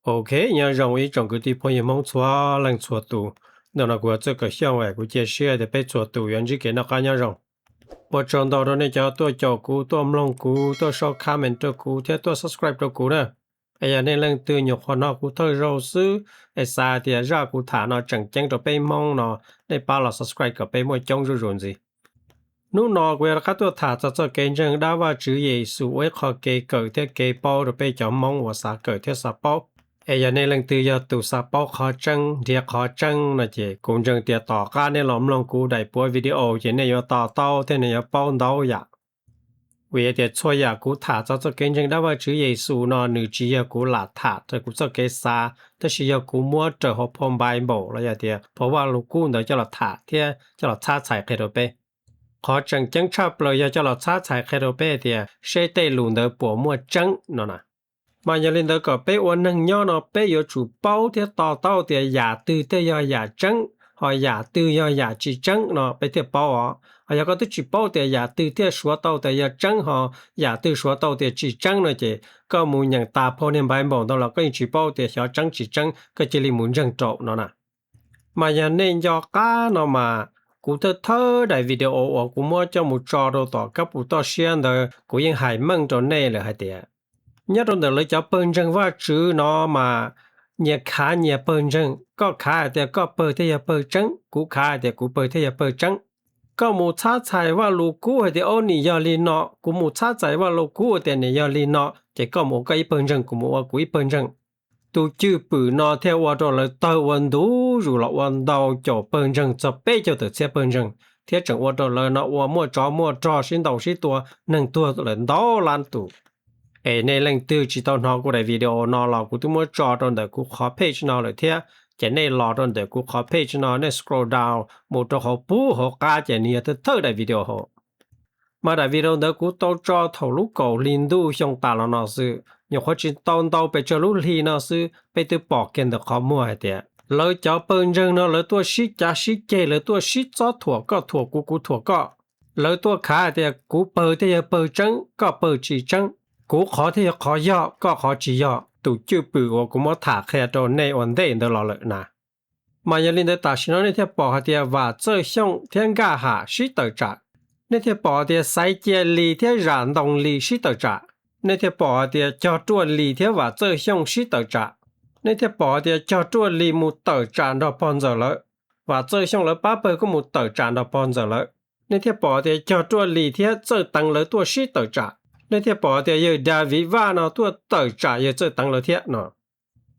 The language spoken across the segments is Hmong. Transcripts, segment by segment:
Ok, nyob zoo ib tsoom kwv tij phooj ywg Hmoob txhua leej txhua tus. Ntawm no kuv yog Txawj Kaum Xyooj, kuv cia siab tias peb txhua tus yuav ntsib kev noj qab nyob zoo. Ua tsaug ntau rau nej cov tuaj caum kuv, tuaj mloog kuv, tuaj sau comment rau kuv thiab tuaj subscribe rau kuv na. Es yog nej leej twg nyuam qhuav hnov kuv thawj zaug xwb es xav tias zaj kuv tham no tseem ceeb rau peb Hmoob no, nej pab los subscribe kom peb muaj coob zuj zus ntxiv. Hnub no kuv yuav rov qab tuaj tham txog txoj kev ntseeg dab Vajtswv Yexus ua ib qho kev kawm thiab kev paub rau peb cov Hmoob uas xav kawm thiab xav paub. Es yog nej leej twg yog tus xav paub qhov tseeb nrhiav qhov tseeb no ces kuv ntseeg tias tom qab nej los mloog kuv daim puav video ces nej yuav to taub thiab nej yuav paub ntau yam. Vim tias txhua yam kuv tham txog txoj kev ntseeg dab Vajtswv Yexus no nws tsis yog kuv lam tham raws kuv txoj kev xav, tab sis yog kuv muab raws hauv phau Bible los yog tias phau Vajluskub ntawd coj los tham thiab coj los txhab txhais qhia rau peb. Qhov tseem ceeb tshaj plaws yog coj los txhab txhais qhia rau peb tias seb tej lus ntawd puas muaj tseeb no na. Mas yog li ntawd kom peb ua neeg nyob no peb yuav tsum paub thiab to taub tias yam twg thiaj yog yam tseeb, ho yam twg yog yam tsis tseeb no peb thiaj paub os. Ho yog koj twb tsis paub tias yam twg thiaj suav tau tias yog tseeb ho yam twg suav tau tias tsis tseeb no ces koj mus nyeem tas phau niag Bible ntawd los koj yeej tsis paub tias xyov tseeb tsis tseeb, koj cia li mus ntseeg rau no na. Mas yog nej nco qab no mas kuv thawj thawj daim video uas kuv muab coj mus tso rau tom kab pus toj siab ntawd kuv yeej hais meej rau nej lawm hais tias nyob rau ntawm lawv cov pawg ntseeg Vajtswv no mas nyias khav nyias pawg ntseeg, koj khav hais tias koj pawg thiaj yog pawg tseeb, kuv khav hais tias kuv pawg thiaj yog pawg tseeb. Koj mus txhab txhais Vajluskub hais tias ob nim yog li no, kuv mus txhab txhais Vajluskub tias nim yog li no, ces koj mus ua koj ib pawg ntseeg, kuv mus ua kuv ib pawg ntseeg. Tus cwj pwm no thiaj ua rau lawv tawg ua ntu zus los ua ntau caum pawg ntseeg txog peb caug tawm txhiab pawg ntseeg, thiab tseem ua rau lawv no ua muaj tsov muaj rog sib ntaus sib tua neeg tuag lawm ntau lab tus. Es nej leej twg tsis tau hnov kuv daim video no los kuv twb muab tso rau ntawm kuv qhov page no lawm thiab, ces nej los rau ntawm kuv qhov page no nej scroll down mus rau hauv pub hauv qab ces nws yog thawj thawj daim video hauv. Mas daim video ntawd kuv tau tso thaum lub kaum hli ntuj xyoo tas los no xwb, nyuam qhuav tsis tau ntau pes tsawg lub hli no xwb peb twb pom kiag ntawm qhov muag hais tias lawv cov pawg ntseeg no lawv tuaj sib cav sib ceg, lawv tuaj sib txob thuam, koj thuam kuv, kuv thuam koj. Lawv tuaj khav hais tias kuv pawg thiaj yog pawg tseeb, koj pawg tsis tseeb, kuv qhov thiaj yog qhov yog, koj qhov tsis yog. Tus cwj pwm uas kuv muab tham qhia rau nej ua ntej ntawd los lawm na. Mas yog li ntawd tam sim no nej thiaj pom hais tias Vam Txawj Xyooj thiab Nkaj Ham sib tawm tsam. Nej thiaj pom hais tias Xaiv Cia Lis thiab Zam Ntoo Lis sib tawm tsam. Nej thiaj pom hais tias Cog Ruaj Lis thiab Vam Txawj Xyooj sib tawm tsam. Nej thiaj pom hais tias Cog Ruaj Lis mus tawm tsam nrog pog ntxawm lawv. Vam Txawj Xyooj lawv pab pawg kuj mus tawm tsam nrog pog ntxawm lawv. Nej thiaj pom hais tias Cog Ruaj Lis thiab Txawj Teev lawv tuaj sib tawm tsam. Nej thiaj pom hais tias yawg Daviv Vaj no tuaj tawm tsam yawg Txawj Teev lawv thiab no.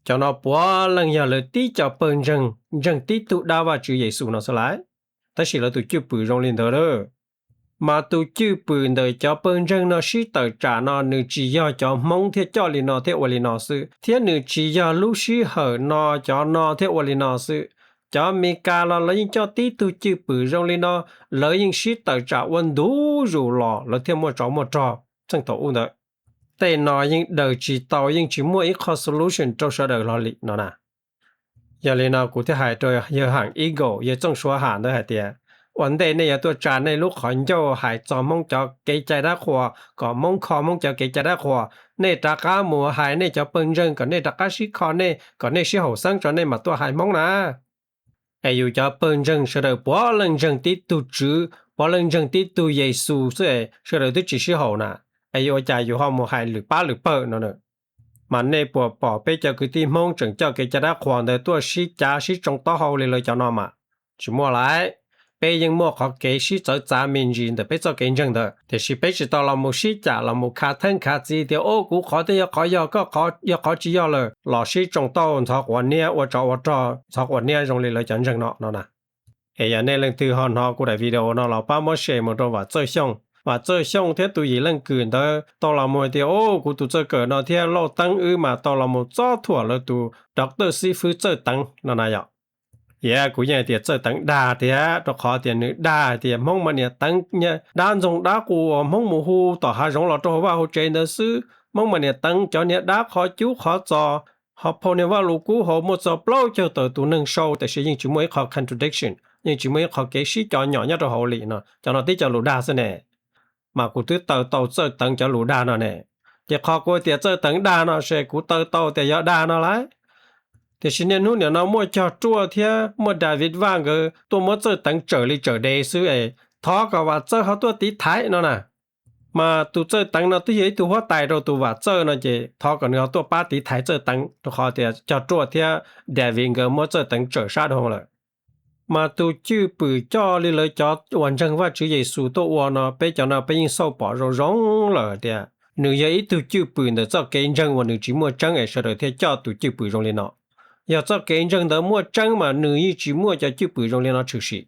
Cov no puav leej yog lawv tib co pawg ntseeg, ntseeg tib tug dab Vajtswv Yexus no xwb lawm. Tab sis lawv tus cwj pwm zoo li ntawd lawm. Mas tus cwj pwm ntawm cov pawg ntseeg no sib tawm tsam no nws tsis yog cov Hmoob thiaj coj li no thiab ua li no xwb, thiab nws tsis yog lub sij hawm no cov no thiaj ua li no xwb. Cov Amelikas los lawv yeej coj tib tug cwj pwm zoo li no, lawv yeej sib tawm tsam ua ntu zus los lawv thiaj muaj tsov muaj rog txheej thaum ub ntawd. Tej no yeej daws tsis tau, yeej tsis muaj ib qho solution rau sawv daws hlo li no na. Yog li no kuv thiaj hais rau yawg Ham Eagle, yawg Txooj Suav Ham ntawd hais tias, ua ntej nej yuav tuaj tsa nej lub qhov ncauj hais txog Hmoob cov kev cai dab qhuas, kom Hmoob kho Hmoob cov kev cai dab qhuas, nej rov qab mus hais nej cov pawg ntseeg kom nej rov qab sib kho nej, kom nej sib haum xeeb tso nej mam tuaj hais Hmoob na. Es yus cov pawg ntseeg sawv daws puav leej ntseeg tib tug Tswv, puav leej ntseeg tib tug Yexus xwb es sawv daws twb tsis sib haum na, es yuav ua cas yus ho mus hais lwm pab lwm pawg no na? Mas nej puas pom peb cov kwv tij Hmoob tseem coj kev cai dab qhuas ntawd tuaj sib cav sib tsoo taub hau li lawv cov no mas? Tsis muaj lauj. Peb yeej muaj qhov kev sib txawv txav me ntsis ntawm peb txoj kev ntseeg ntawd, tiam sis peb tsis tau los mus sib cam los mus khav theeb khav txiv tias o kuv qhov thiaj yog qhov yog, koj qhov yog qhov tsis yog lawm, los sib tsoo taub hau ntxhov quav niab ua tsov ua rog ntxhov quav niab zoo li lawv cov ntseeg no no na. Es yog nej leej twg ho hnov kuv daim video no los pab muab share mus rau Vam Txawj Xyooj. Vam Txawj Xyooj thiab tus yim leej kwm ntawd tau los mus hais tias o kuv tus txawj kawm no thiab Lauj Teeb wb mas tau los mus txob thuam lawv tus doctor xib fwb Txawj Teev no na yom. Yog kuv yeej hais tias Txawj Teev dag tiag, rau qhov tias nws dag hais tias Hmoob mas niam teev dab ntxoog dab qus uas Hmoob mus hu tom hav zoov los rau hauv vaj hauv tsev ntawd xwb. Hmoob mas niam teev cov niag dab qhov cub qhov txos, ho phau niag Vajluskub hauv muaj txog plaub caug tawm tus neeg sau, tiam sis yeej tsis muaj ib qho contradiction, yeej tsis muaj ib qho kev sib cov nyom nyob rau hauv li no. Cov no tib co lus dag xwb ne. Mas kuv twb taw tau Txawj Teev cov lus dag no ne. Ces qhov kuv tias txawj teev dag no ces kuv taw tau tias yog dag no lauj. Tiam sis niaj hnub nim no muaj cog ruaj thiab muaj David Vaj nkawd tuaj muab txawj teev tsawm li tsawm dev xwb es thov kom Vam Txawj ho tuaj tiv thaiv no na. Mas tus txawj teev no twb yog ib tug huab tais rau tus Vam Txawj no ces thov kom nws ho tuaj pab tiv thaiv txawj teev rau qhov tias cog ruaj thiab David nkawd muab txawj teev tsawm sab dhau lawm. Mas tus cwj pwm coj li lawv cov uas ntseeg Vajtswv Yexus tuaj ua no, peb cov no peb yeej xauj pom zoo zoo lawm tias nws yog ib tug cwj pwm ntawm txoj kev ntseeg uas nws tsis muaj tseeb es sawv daws thiaj coj tus cwj pwm zoo li no. Yog txoj kev ntseeg ntawd muaj tseeb mas nws yeej tsis muaj cov cwj pwm zoo li no tshwm sim.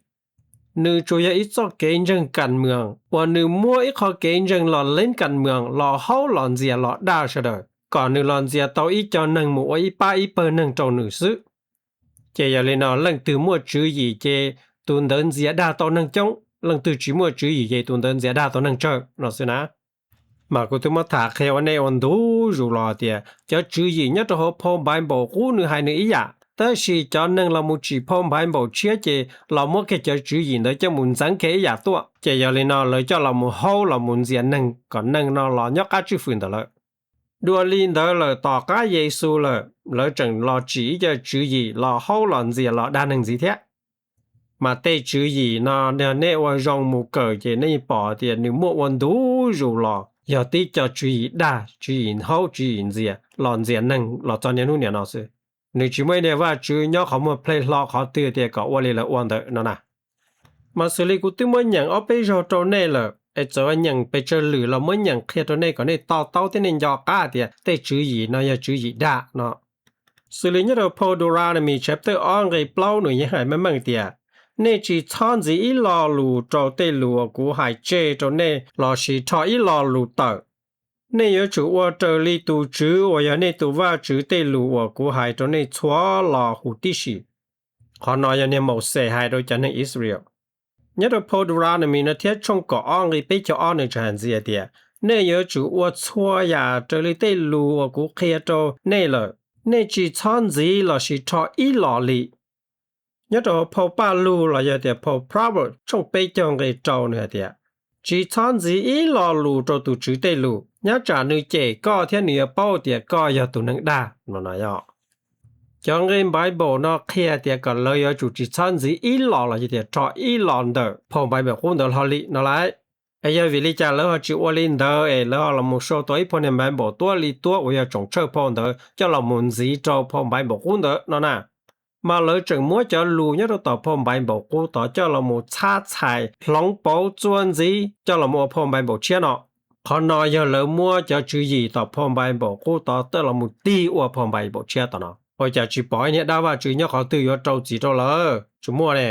Nws tsuas yog ib txoj kev ntseeg kas mwos uas nws muab ib qho kev ntseeg los leeb kas mwos los haub los ntxias los dag sawv daws kom nws los ntxias tau ib co neeg mus ua ib pab ib pawg neeg rau nws xwb. Ces yog li no leej twg muaj tswv yim ces tus ntawd ntxias dag tau neeg coob, leej twg tsis muaj tswv yim ces tus ntawd ntxias dag tau neeg tsawg no xwb na. Mas kuv twb muab tham qhia ua nej ua ntu zus los tias cov tswv yim nyob rau hauv phau Npaiv Npaum Qub nws hais nws ib yam, tab sis cov neeg los mus tsim phau Npaiv Npaum Tshiab ces los muab kiag cov tswv yim ntawd coj mus ntxeev kiag ib yam tuaj. Ces yog li no lawv coj los mus haub los mus ntxias neeg kom neeg no los nyob qab tswj fwm ntawm lawv. Dua li ntawd lawm tom qab Yexus lawm lawv tseem los tsim ib co tswv yim los haub los ntxias los dag neeg ntxiv thiab. Mas tej tswv yim no yog nej ua zoo mus kawm ces nej pom tias nws muaj ua ntu zus los yog tib co tswv yim dag, tswv yim haub, tswv yim ntxias los ntxias neeg los txog niaj hnub niam no xwb. Nws tsis muaj ib niag Vajtswv nyob qhov muag plej hlo qhov twg tias kom ua li lawv ua ntawd no na. Mas xws li kuv twb muab nyeem ob peb zaug rau nej lawm es txawm ua nyeem pes tsawg lwm los muab nyeem qhia rau nej kom nej to taub thiab nej nco qab tias tej tswv yim no yog tswv yim dag no. Xws li nyob rau phau Deuteronomy chapter ob nqe plaub nws yeej hais meej meej tias, nej tsis txhob ntxiv ib lo lus rau tej lus uas kuv hais tseg rau nej lossis rho ib lo lus tawm. Nej yuav tsum ua raws li tus Tswv uas yog nej tus Vajtswv tej lus uas kuv hais rau nej txhua lo huv tib si. Qhov no yog niag Mauxes hais rau cov neeg Israel. Nyob rau phau Deuteronomy no thiab tshooj kaum ob nqe peb caug ob nws tseem hais ntxiv tias, nej yuav tsum ua txhua yam raws li tej lus uas kuv qhia rau nej lawm, nej tsis txhob ntxiv lossis rho ib lo li. Nyob rau hauv phau Paj Lug los yog tias phau Proverbs tshooj peb caug nqe rau nws hais tias, tsis txhob ntxiv ib lo lus rau tus Tswv tej lus, nyob tsam nws cem koj thiab nws yuav paub tias koj yog tus neeg dag no no yog. Cov nqe Npaiv Npaum no qhia tias kom lawv yuav tsum tsis txhob ntxiv ib lo los yog tias rho ib lo ntawm phau Npaiv Npaum Qub ntawd hlo li no lauj. Es yog vim li cas lawv ho tsis ua li ntawd es lawv ho los mus sau tau ib phau niag Npaiv Npaum tuab li tuab uas yog tsoom tshawj phau ntawd coj los mus ntxiv rau phau Npaiv Npaum Qub ntawd no na? Mas lawv tseem muab cov lus nyob rau tom phau Npaiv Npaum Qub tod coj los mus txhab txhais hloov pauv txuas ntxiv coj los mus ua phau Npaiv Npaum Tshiab no. Qhov no yog lawv muab cov tswv yim tom phau Npaiv Npaum Qub tod coj los mus tig ua phau Npaiv Npaum Tshiab tom no. Ua cas tsis pom ib niag dab Vajtswv nyob qhov twg yuav rau txim rau lawv? Tsis muaj ne.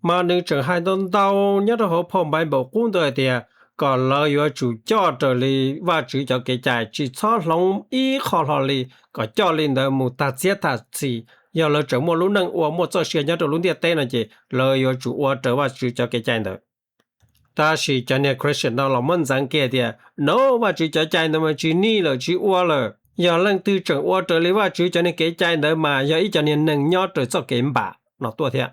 Mas nws tseem hais ntau ntau nyob rau hauv phau Npaiv Npaum Qub ntawd hais tias kom lawv yuav tsum coj raws li Vajtswv cov kev cai, tsis txhob hloov ib qho hlo li, kom coj li ntawd mus tag txiav tag txim. Yog lawv tseem muaj lub neej ua muaj txoj sia nyob rau lub ntiaj teb no ces lawv yuav tsum ua raws Vajtswv cov kev cai ntawd. Tab sis cov niag Christian no los muab ntxeev kiag tias, no, Vajtswv cov cai ntawd mas tsis nij lawm tsis ua lawm. Yog leej twg tseem ua raws li Vajtswv cov niag kev cai ntawd mas yog ib co niag neeg nyob raws txoj kev npam no tuaj thiab.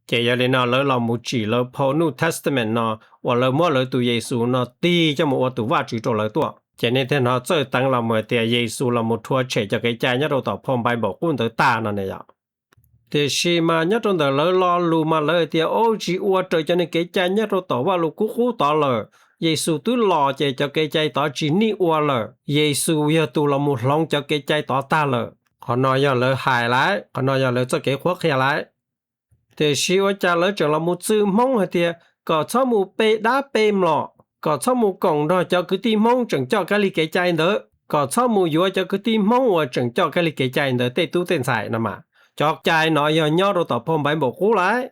Ces yog li no lawv los mus tsim lawv phau New Testament no uas lawv muab lawv tus Yexus no tig coj mus ua tus Vajtswv rau lawv tuaj. Ces nej thiaj hnov txawj teev los mus tias Yexus los mus rhuav tshem cov kev cai nyob rau tom phau Npaiv Npaum Qub ntawd tag no ne yom. Tiam sis mas nyob rau ntawm lawv lo lus mas lawv hais tias, o, tsis ua raws cov niag kev cai nyob rau tom Vajluskub Qub tod lawm. Yexus twb los ces cov kev cai tod tsis nij ua lawm. Yexus yog tus los mus hloov cov kev cai tod tag lawm. Qhov no yog lawv hais lauj, qhov no yog lawv txoj kev qhuab qhia lauj. Tiam sis ua cas lawv tseem los mus txwj Hmoob hais tias kom txhob mus pe dab pe mlom, kom txhob mus koom nrog cov kwv tij Hmoob tseem coj kab lig kev cai ntawd, kom txhob mus yuav cov kwv tij Hmoob uas tseem coj kab lig kev cai ntawd tej tub tej ntxhais no mas. Cov cai no yog nyob rau tom phau Npaiv Npaum Qub lauj.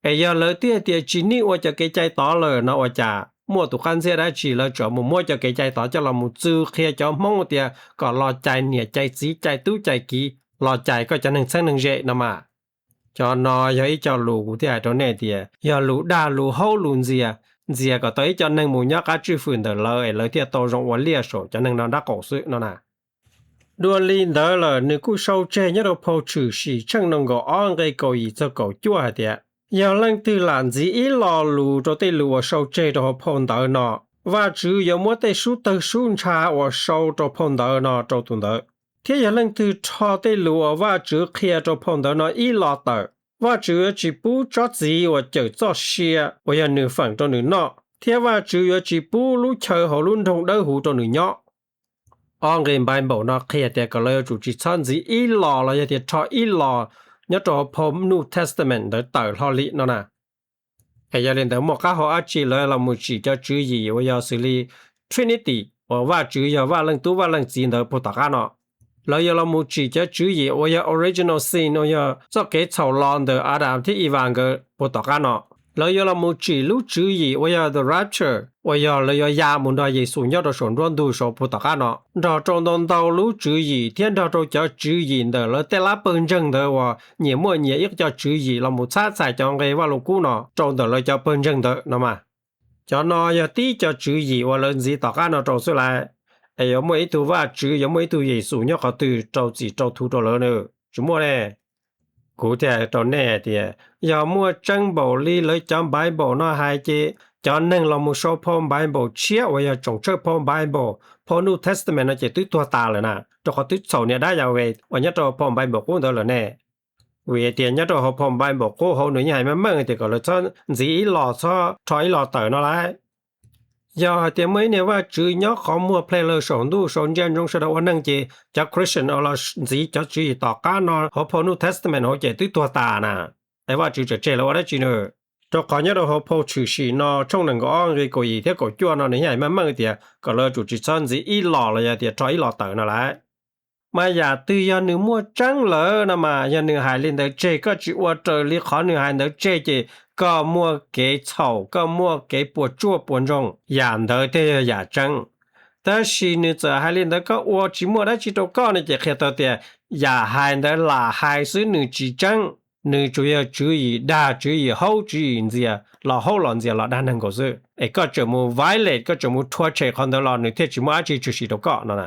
Es yog lawv twb hais tias tsis nij ua cov kev cai tod lawm no ua cas muaj tus qab ntxiab dab tsi lawv tseem mus muab cov kev cai tod coj los mus txwj qhia cov Hmoob tias kom los cais niam cais txiv cais tub cais kiv, los cais koj cov neeg txheeb neeg ze no mas. Cov no yog ib co lus kuv thiaj hais rau nej tias yog lus dag lus haub lus ntxias, ntxias kom tau ib co neeg mus nyob qab tswj fwm ntawm lawv es lawv thiaj tau zoo ua liaj saum cov neeg no nraub qaum xwb no na. Dua li ntawd lawm nws kuj sau tseg nyob rau phau Tshwm Sim tsheej nees nkaum ob nqe kaum yim txog kaum cuaj hais tias, yog leej twg lam ntxiv ib lo lus rau tej lus uas sau tseg rau hauv phau ntawv no, Vajtswv yuav muab tej sub tawg sub ntsha uas sau rau phau ntawv no rau tus ntawd. Thiab yog leej twg rho tej lus uas Vajtswv qhia rau phau ntawv no ib lo tawm, Vajtswv yuav tsis pub tsob txiv uas cawm txoj sia uas yog nws feem rau nws noj, thiab Vajtswv yuav tsis pub lub chaw hauv lub nroog dawb huv rau nws nyob. Ob nqe Bible no qhia tias kom lawv yuav tsum tsis txhob ntxiv ib los los yog tias rho ib los nyob rau hauv phau New Testament ntawd tawm hlo li no na. Es yog li ntawd muaj qab hau dab tsi lawv los mus tsim cov tswv yim uas yog xws li Trinity uas Vajtswv yog Vaj Leej Tub Vaj Leej Txiv ntawd puag tom qab no? Lawv yuav los mus tsim cov tswv yim uas yog original sin uas yog txoj kev txhaum los ntawm Adam thiab Eva nkawd puag tom qab no. Lawv yuav los mus tsim lub tswv yim uas yog the rapture uas yog lawv yuav ya mus nrog Yexus nyob rau saum nruab ntug saud puag tom qab no, nrog rau ntau ntau lub tswv yim thiab nrog rau cov tswv yim ntawm lawv tej lab pawg ntseeg ntawd uas nyias muaj nyias ib co tswv yim los mus txhab txhais cov nqe Vajluskub no rau ntawm lawv cov pawg ntseeg ntawd no mas. Cov no yog tib co tswv yim uas lawv ntxiv tom qab no rau xwb lauj. Es yuav muaj ib tug Vajtswv, yuav muaj ib tug Yexus nyob qhov twg rau txim rau thu rau lawv na? Tsis muaj ne. Kuv thiaj hais rau nej hais tias, yog muaj tseeb npaum li lawv cov Bible no hais ces cov neeg los mus sau phau Bible tshiab uas yog tsoom tshawj phau Bible, phau New Testament no ces twb tuag tas lawm na, rau qhov twb txhaum niam dab Yahweh uas nyob rau phau Bible qub ntawd lawm ne. Vim hais tias nyob rau hauv phau Bible qub hauv nws yeej hais meej meej tias kom lawv txhob ntxiv ib los, txhob rho ib los tawm no lauj. Yog hais tias muaj ib niag Vajtswv nyob qhov muag ple lawg saum ntuj saum ntsia ntsoov sawv daws ua neeg ces cov Christian uas los ntxiv cov tswv yim tom qab no hauv phau New Testament hauv ces twb tuag tas na. Es Vajtswv tseem tseg lawv ua dab tsi na? Rau qhov nyob rau hauv phau Tshwm Sim no tshooj nees nkaum ob nqe kaum yim thiab kaum cuaj no nws yeej hais meej meej tias kom lawv yuav tsum tsis txhob ntxiv ib los los yog tias rho ib los tawm no lauj. Mas yam twg yog nws muaj tseeb lawm no mas yog nws hais li ntawd tseg koj tsis ua raws li qhov nws hais ntawd tseg ces koj muaj kev txhaum, koj muaj kev puas tsuaj puas ntsoog, yam ntawd thiaj yog yam tseeb. Tab sis nws txawm hais li ntawd koj ua tsis muaj dab tsi rau koj no ces qhia tau tias yam hais ntawd lam hais xwb nws tsis tseeb. Nws tsuas yog tswv yim dag, tswv yim haub, tswv yim ntxias, los haub los ntxias los dag neeg nkaus xwb. Es koj tseem mus violate, koj tseem mus rhuav tshem qhov ntawd los nws thiaj tsis muaj dab tsi tshwm sim rau koj no na.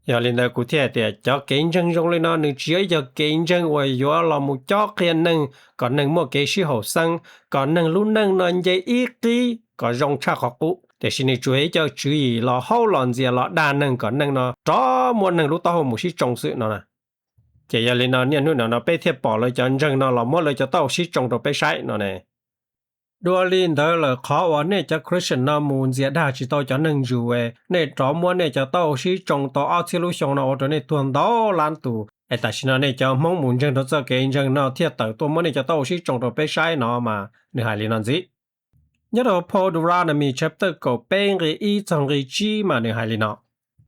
Yog li ntawd kuv thiaj hais tias cov kev ntseeg zoo li no nws tsis yog ib co kev ntseeg uas yuav los mus cob qhia neeg kom neeg muaj kev sib haum xeeb, kom neeg lub neej no nce ib qib kom zoo tshaj qhov qub, tiam sis nws tsuas yog ib co tswv yim los haub los ntxias los dag neeg kom neeg no rov muab neeg lub taub hau mus sib tsoo xwb no na. Ces yog li no niaj hnub no no peb thiaj pom lawv cov ntseeg no los muab lawv cov taub hau sib tsoo rau peb saib no ne. Dua li ntawd lawm qhov uas nej cov Christian no mus ntxias dag tsis tau cov neeg Jew, nej rov muab nej cov taub hau sib tsoo tau ob txhiab lub xyoo no ua rau nej tuag ntau lab tus, es tam sim no nej cov Hmoob mus ntseeg rau txoj kev ntseeg no thiaj tawm tuaj muab nej cov taub hau sib tsoo rau peb saib no mas nws hais li no ntxiv. Nyob rau phau Deuteronomy chapter kaum peb nqe ib txog nqe tsib mas nws hais li no: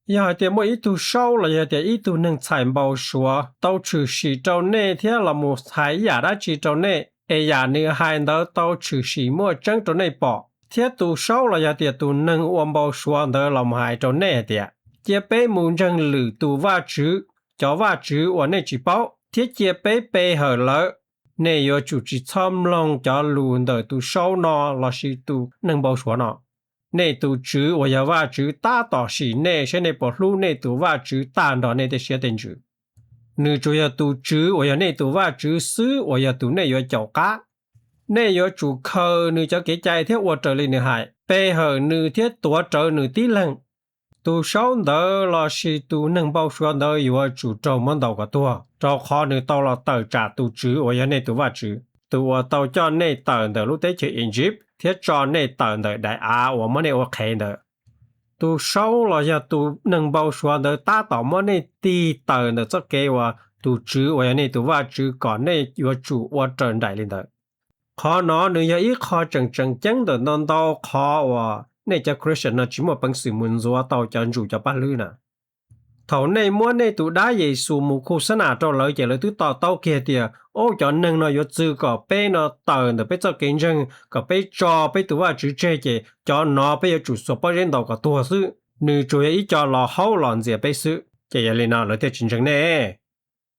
Yog hais tias muaj ib tug saub los yog tias ib tug neeg txhais npau suav tau tshwm sim rau nej thiab los mus hais ib yam dab tsi rau nej, es yam nws hais ntawd tau tshwm sim muaj tseeb rau nej pom, thiab tus saub los yog tias tus neeg ua npau suav ntawd los mus hais rau nej hais tias, cia peb mus ntseeg lwm tus vaj tswv, cov vaj tswv uas nej tsis paub, thiab cia peb pe hawm lawv, nej yuav tsum tsis txhob mloog cov lus ntawm tus saub no lossis tus neeg npau suav no. Nej tus Tswv uas yog Vajtswv tab tom sim nej saib nej puas hlub nej tus Vajtswv tag nrho nej tej siab tej ntsws. Nws tsuas yog tus Tswv uas yog nej tus Vajtswv xwb uas yog tus nej yuav caum qab. Nej yuav tsum khaws nws cov kev cai thiab ua raws li nws hais, pe hawm nws thiab tuav rawv nws tib leeg. Tus saub ntawd lossis tus neeg npau suav ntawd yuav tsum raug muab ntaus kom tuag, rau qhov nws tau los tawm tsam tus Tswv uas yog nej tus Vajtswv, tus uas tau coj nej tawm ntawm lub teb chaws Iziv thiab tso nej tawm ntawm daim av uas muab nej ua qhev ntawd. Tus saub los yog tus neeg npau suav ntawd tab tom muab nej tig tawm ntawm txoj kev uas tus Tswv uas yog nej tus Vajtswv kom nej yuav tsum ua raws nraim li ntawd. Qhov no nws yog ib qho tseem tseem ceeb ntawm ntau ntau qhov uas nej cov Christian no tsis muaj peev xwm mus ntxuav tau cov Jew cov paj hlwb na. Thaum nej muab nej tus dab Yexus mus khu xab nas rau lawv ces lawv twb to taub kiag tias, o, cov neeg no yuav txwv kom peb no tawm ntawm peb txoj kev ntseeg, kom peb tso peb tus Vajtswv tseg ces cov no peb yuav tsum xuas pob zeb ntaus kom tuag xwb. Nws tsuas yog ib co los haub los ntxias peb xwb, ces yog li no lawv thiaj tsis ntseeg nej.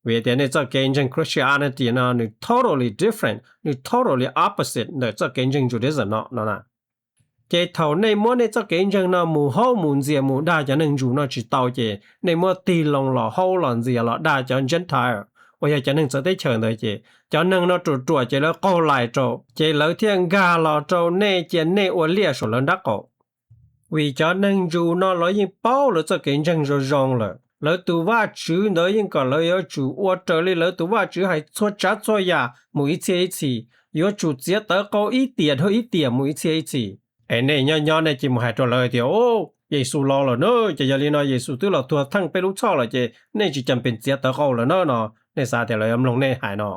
Vim tias nej txoj kev ntseeg Christianity no nws totally different, nws totally opposite ntawm txoj kev ntseeg Judaism no no na. Ces thaum nej muab nej txoj kev ntseeg no mus haub mus ntxias mus dag cov neeg Jew no tsis tau ces nej muab tig loo los haub los ntxias los dag cov Gentile uas yog cov neeg txawv teb chaws ntawd ces cov neeg no ruam ruam ces lawv qaug lais rau, ces lawv thiaj nkag los rau nej cia nej ua liaj saum lawv nrab qaum. Vim cov neeg Jews no lawv yeej paub lawv txoj kev ntseeg zoo zoo lawm, lawv tus Vajtswv ntawd yeej kom lawv yuav tsum ua raws li lawv tus Vajtswv hais txhua tsav txhua yam mus ib txhiab ib txhis, yuav tsum txiav tawv qau ib tiam dhau ib tiam mus ib txhiab ib txhis. Es nej nyob nyob nej cia li mus hais rau lawv tias, Au, Yexus los lawm na, ces yog li no Yexus twb los tuag theej peb lub txhoj lawm ces nej tsis cam pees txiav tawv qau lawm na no, nej xav tias lawv yuav mloog nej hais no?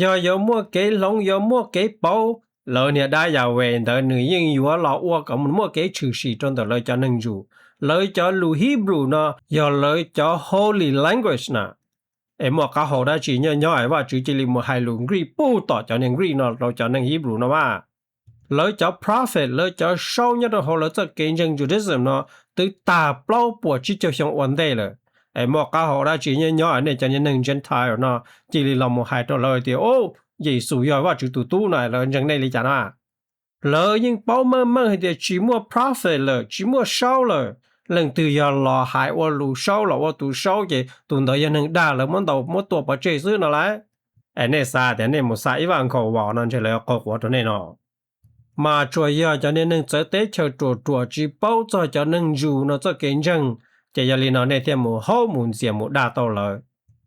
Yog yuav muaj kev hloov yuav muaj kev pauv, lawv niag dab Yahweh ntawd nws yeej yuav los ua kom muaj kev tshwm sim rau ntawm lawv cov neeg Jews. Lawv cov lus Hebrew no yog lawv cov holy language na. Es muaj qab hau dab tsi nyob nyob es Vajtswv cia li mus hais lus Greek pub tom cov niag Greek no rau cov neeg Hebrew no mas? Lawv cov prophet, lawv cov saub nyob rau hauv lawv txoj kev ntseeg Judaism no twb tag plaub puas tsib caug xyoo ua ntej lawm. Es muaj qab hau dab tsi nyob nyob nej cov niag neeg Gentile no cia li los mus hais rau lawv tias, Au, Yexus yog Vajtswv tus tub no, lawv ntseeg nej li cas na? Lawv yeej paub meej meej hais tias tsis muaj prophet lawm, tsis muaj saub lawm. Leej twg yog los hais ua lus saub los ua tus saub ces tus ntawd yog neeg dag lawv muab ntaus muab tua pov tseg xwb no lauj. Es nej xav tias nej mus xa ib vaj nkaus vos no ntshe lawv yuav qaug quav rau nej no. Mas tsuas yog cov niag neeg txawv teb chaws ruam ruam tsis paub txog cov neeg Jews no txoj kev ntseeg, ces yog li no nej thiaj mus haub mus ntxias mus dag tau lawv,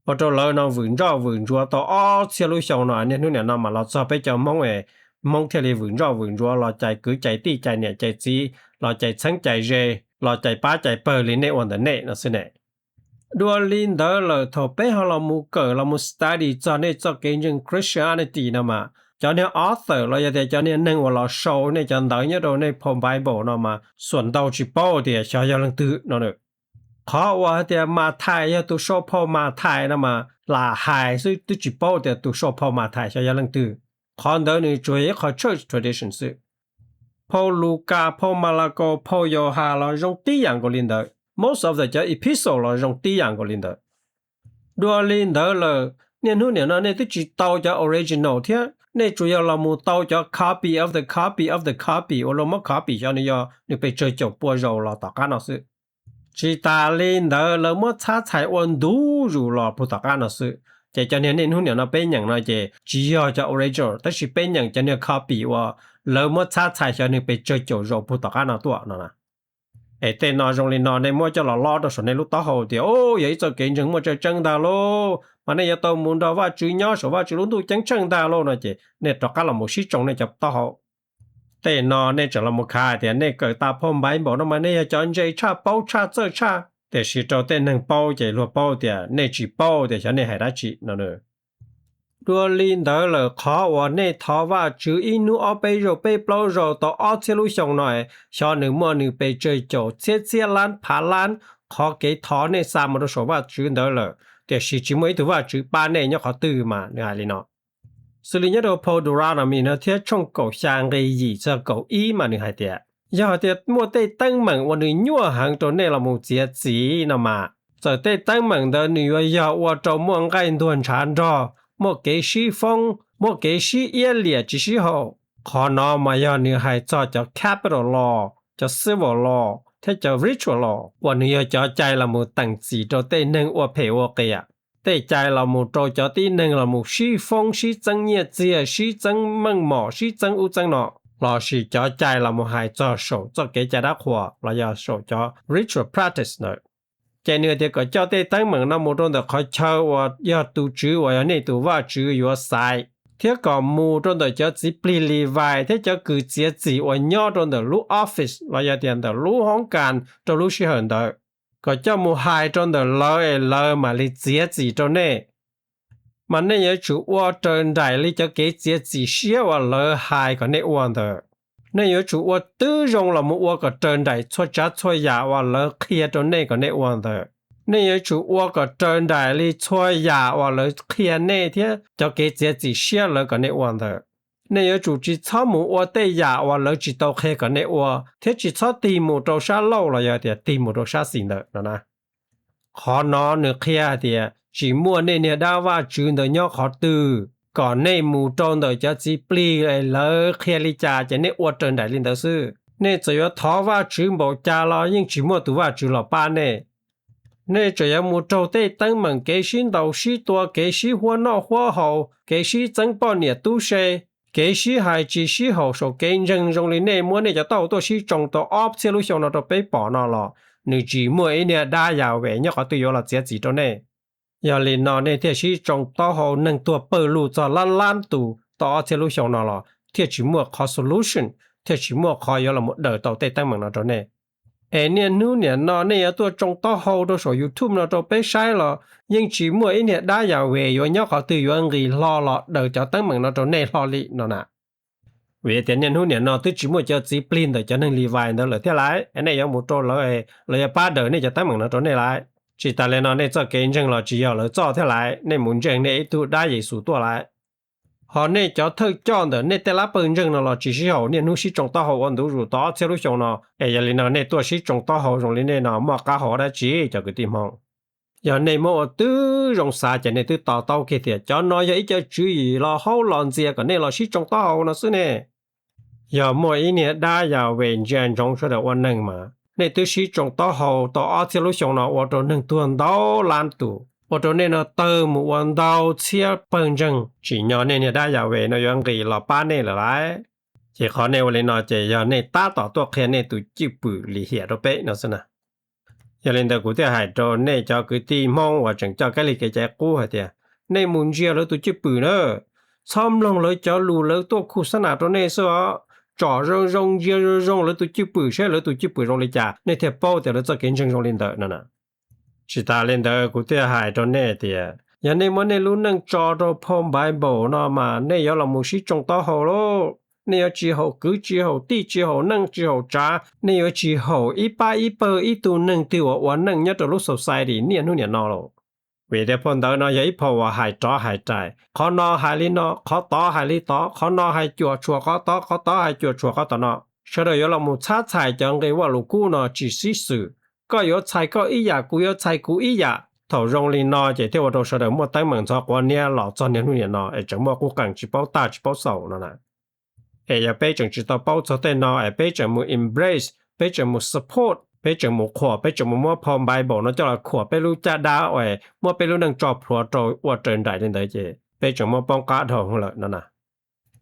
ua rau lawv no vwm ntsoj vwm ntsuav tau ob txhiab lub xyoo no, niaj hnub niam no mas los txog peb cov Hmoob es Hmoob thiaj li vwm ntsoj vwm ntsuav los cais kwv cais tij cais niam cais txiv, los cais txheeb cais ze, los cais pab cais pawg li nej ua ntawm nej no xwb ne. Dua li ntawd lawm thaum peb ho los mus kawm los mus study txog nej txoj kev ntseeg Christianity no mas, cov niag author los yog tias cov niag neeg uas los sau nej cov ntawv nyob rau nej phau Bible no mas xuam ntau tsis paub tias xyov yog leej twg no. Qhov uas hais tias Mathais yog tus sau phau Mathais no mas lam hais xwb twb tsis paub tias tus sau phau Mathais xyov yog leej twg. Qhov ntawd nws tsuas yog ib qho church tradition xwb. Phau Lukas, phau Malakaus, phau Yauhas los zoo tib yam nkaus li ntawd. Most of the cov epistle los zoo tib yam nkaus li ntawd. Dua li ntawd lawm, niaj hnub niam no nej twb tsis tau cov original thiab, nej tsuas yog los mus tau cov copy of the copy of the copy uas luag muab copy xyov nws yog nws pes tsawg caum pua zaus los tom qab no xwb. Tsis tas li ntawd lawv muab txhab txhais ua ntu zus los puag tom qab no xwb. Ces cov niag niaj hnub niam no peb nyeem no ces tsis yog cov original tab sis peb nyeem cov niag copy uas lawv muab txhab txhais xyov nws pes tsawg caum zaus puag tom qab no tuaj no na. Es tej no zoo li no nej muab coj los lob rau saum nej lub taub hau tias, Au, yog ib txoj kev ntseeg muaj tseeb tseeb ntag lauj, mas nej yuav tau mus nrog Vajtswv nyob saum Vajtswv lub ntuj ceeb tsheej ntag lauj no ces nej rov qab los mus sib tsoo nej cov taub hau. Tej no nej tseem los mus khav tias nej kawm tas phau Bible no mas nej yog cov ntse tshaj paub tshaj txawj tshaj, tiam sis rau tej neeg paub ces luag paub tias nej tsis paub tias xyov nej hais dab tsi no. Dua li ntawd lawm qhov uas nej thov Vajtswv ib hnub ob peb zaug peb plaub zaug tau ob txhiab lub xyoo no, xyov nws muaj nws pes tsawg caum txhiab txhiab lab phav lab qhov kev thov nej xa mus rau saum Vajtswv ntawd lawm, tiam sis tsis muaj ib tug Vajtswv pab nej nyob qhov twg mas nws hais li no. Xws li nyob rau phau Deuteronomy no thiab tshooj kaum xya nqe yim txog kaum ib mas nws hais tias, yog tias muaj tej teeb meem uas nws nyuaj heev rau nej los mus txiav txim no mas, txawm tej teeb meem ntawd nws yuav yog ua rau muaj nqaij ntuag ntshav nrog, muaj kev sib foob, muaj kev sib iab liam tsis sib haum. Qhov no mas yog nws hais txog cov capital law, cov civil law thiab cov ritual law uas nws yog cov cai los mus teem txim rau tej neeg ua phem ua qias, tej cai los mus rau cov tib neeg los mus sib foob sib txeeb nyiaj txiag sib txeeb meej mom sib txeeb ub txeeb no, lossis cov cai los mus hais txog saum txoj kev cai dab qhuas los yog saum cov ritual practice ntawd. Ces nws tias kom coj tej teeb meem no mus rau ntawm qhov chaw uas yog tus Tswv uas yog nej tus Vajtswv yuav xaiv, thiab kom mus rau ntawm cov txiv plig Livais thiab cov kws txiav txim uas nyob rau ntawm lub office los yog tias ntawm lub hoob kas rau lub sij hawm ntawd, kom coj mus hais rau ntawm lawv es lawv mam li txiav txim rau nej. Mas nej yuav tsum ua raws nraim li cov kev txiav txim siab uas lawv hais kom nej ua ntawd. Nej yuav tsum ua tib zoo los mus ua kom raws nraim txhua tsav txhua yam uas lawv qhia rau nej kom nej ua ntawd. Nej yuav tsum ua kom raws nraim li txhua yam uas lawv qhia nej thiab cov kev txiav txim siab lawv kom nej ua ntawd. Nej yuav tsum tsis txhob mus ua tej yam uas lawv tsis tau qhia kom nej ua, thiab tsis txhob tig mus rau sab laug los yog tias tig mus rau sab xis ntawm no na. Qhov no nws qhia hais tias tsis muaj nej niag dab vaj tswv ntawd nyob qhov twg, kom nej mus rau ntawm cov txiv plig es lawv qhia li cas ces nej ua raws nraim li ntawd xwb. Nej txawm yuav thov vaj tswv npaum cas los yeej tsis muaj tus vaj tswv los pab nej. Nej tseem yuav mus raug tej teeb meem kev sib ntaus sib tua, kev sib huab noj huab haus, kev sib txeeb poj niam tub se, Kev sib hais tsis sib haum saum kev ntseeg zoo li nej muab nej cov taub hau tuaj sib tsoo tau ob txhiab lub xyoo no rau peb pom no los nws tsis muaj ib niag dab Yahweh nyob qhov twg yuav los txiav txim rau nej. Yog li no nej thiaj sib tsoo taub hau neeg tuag pawg lug txog lab lab tus tau ob txhiab lub xyoo no los thiaj tsis muaj qhov solution, thiaj tsis muaj qhov yuav los daws tau tej teeb meem no rau nej. Es niaj hnub niam no nej yuav tuaj tsoo taub hau rau saum YouTube no rau peb saib los yeej tsis muaj ib niag dab Yahweh yuav nyob qhov twg yuav nqis hlo los daws cov teeb meem no rau nej hlo li no na. Vim tias niaj hnub niam no twb tsis muaj cov txiv plig ntawm cov neeg Levi ntawd lawm thiab lais, nej yuav mus rau lawv, lawv yuav pab daws nej cov teeb meem no rau nej lais. Tsis tas li no nej txoj kev ntseeg los tsis yog lawv txoj thiab lais, nej mus ntseeg nej ib tug dab Yexus tuaj lais. Ho nej cov thawj coj ntawm nej tej lab pawg ntseeg no los tsis sib haum niaj hnub sib tsoo taub hau ua ntu zus tau ob txhiab lub xyoo no, es yog li no nej tuaj sib tsoo taub hau zoo li nej no muaj qab hau dab tsi cov kwv tij Hmoob? Yog nej muab ua tib zoo xav ces nej twb to taub kiag tias cov no yog ib co tswv yim los haub los ntxias kom nej los sib tsoo taub hau no xwb ne. Yog muaj ib niag dab Yahweh ntsia ntsoov sawv daws ua neeg mas nej twb sib tsoo taub hau tau ob txhiab lub xyoo no ua rau neeg tuag ntau lab tus, ua rau nej no tawg mus ua ntau txhiab pawg ntseeg, tsim nyog nej niag dab Yahweh no yuav nqis los pab nej lawm lais. Ces qhov nej ua li no ces yog nej tab tom tuaj qhia nej tus cwj pwm lim hiam rau peb no xwb na. Yog li ntawd kuv thiaj hais rau nej cov kwv tij Hmoob uas tseem coj kab lig kev cai qub hais tias nej mus ntsia lawv tus cwj pwm na, txhob mloog lawv cov lus lawv tuaj khu xab nas rau nej xwb os. Tsom zoo zoo ntsia zoo zoo lawv tus cwj pwm saib lawv tus cwj pwm zoo li cas nej thiaj paub tias lawv txoj kev ntseeg zoo li ntawd no na. Tsis tas li ntawd kuv thiaj hais rau nej tias yog nej muab nej lub neej tso rau phau Bible no mas nej yuav los mus sib tsoo taub hau lauj. Nej yuav tsis haum kwv tsis haum tij tsis haum neej tsis haum tsav, nej yuav tsis haum ib pab ib pawg ib tug neeg twg uas ua neej nyob rau lub society niaj hnub niam no lauj. Vim tias phau ntawv no yog ib phau uas hais rov hais rais, qhov no hais li no, qhov tod hais li tod, qhov no hais cuam tshuam qhov tod, qhov tod hais cuam tshuam qhov tom no. Sawv daws yuav los mus txhab txhais cov nqe Vajluskub no tsis sib xwm. Koj yuav txhais koj ib yam, kuv yuav txhais kuv ib yam. Thaum zoo li no ces thiaj ua rau sawv daws muaj teeb meem ntxhov quav niab los txog niaj hnub niam no es tseem muaj qub qees tsis paub tag tsis paub xaus no na. Es yog peb tseem tsis tau paub txog tej no es peb tseem mus embrace, peb tseem mus support, peb tseem mus qhuas, peb tseem mus muab phau Bible no coj los khuam peb lub caj dab uas muab peb lub neej tso plhuav rau ua raws nraim li ntawd ces peb tseem muab poob qab dhau lawm no na.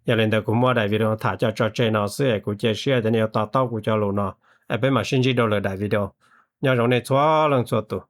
Yog li ntawd kuv muab daim video tham coj tso tseg no xwb es kuv cia siab tias nej yuav to taub kuv cov lus no, es peb mam sib ntsib rau lwm daim video. Nyob zoo nej txhua leej txhua tus.